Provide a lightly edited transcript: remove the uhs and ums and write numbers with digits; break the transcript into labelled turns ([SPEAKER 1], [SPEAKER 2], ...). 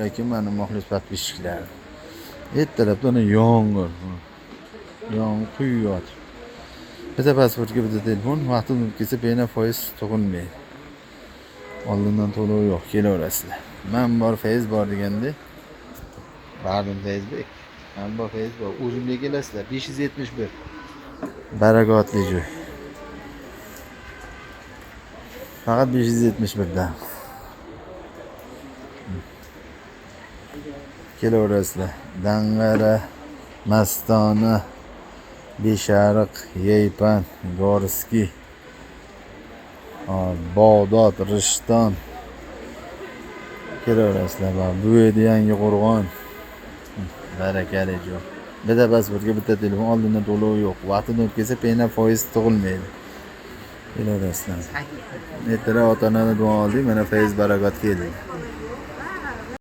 [SPEAKER 1] Alaykum mani muxlis подписчиklarim. Ertalabdan yomg'ir. Yomg'ir quyayotib. Bitta pasportga bitta telefon, vaqti o'tib ketsa pena foiz tug'ilmaydi. Oldindan to'lov yo'q, kelaverasizlar. Man bor, Fayz bor deganda Bardim Fayzbek. Man bor, Fayz bor. O'zimga kelasizlar. 571. Barakotli joy. Faqat 571 dan. Kelaverasizlar. Dang'ara, Mastona, Beshariq, Yeypan, Gorskiy, Bog'dod, Rishton. Kelaverasizlar. Bu yerda Yangi Qo'rg'on. Barakali joy. Bitta pasportga bitta telefon, oldindan to'lov yo'q. Vaqtini o'tib ketsa pena foiz tug'ilmaydi. Kelaverasizlar. Ertalab ota-onadan duo oldik, mana fayz barakot keldi.